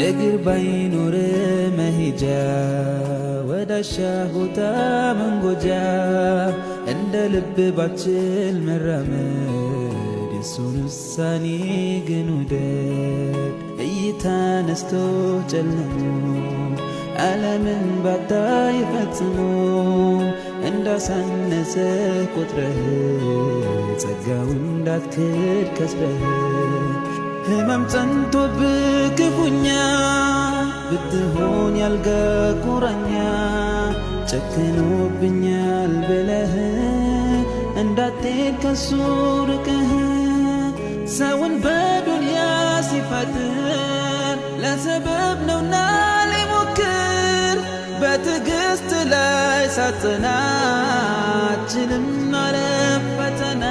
እግር ባይኖር መሄጃ ወዳሻ ቦታ መንጎጃ እንደ ልብ ባችል መራመድ የሱን ውሳኔ ግን ውደድ። እይታ ነስቶ ጨልሞ ዓለምን ባታይ ፈጽሞ እንዳሳነሰ ቆጥረህ ጸጋውን እንዳትክድ ከስረህ ህመም ጸንቶብህ ክፉኛ ብትሆን ያልጋ ቁራኛ ጨክኖብኛል ብለህ እንዳትሄድ ከሱ ርቀህ ሰውን በዱንያ ሲፈጥር ለሰበብ ነውና ሊሞክር በትዕግስት ላይ ሳጽና አችልም ማለፍ ፈተና።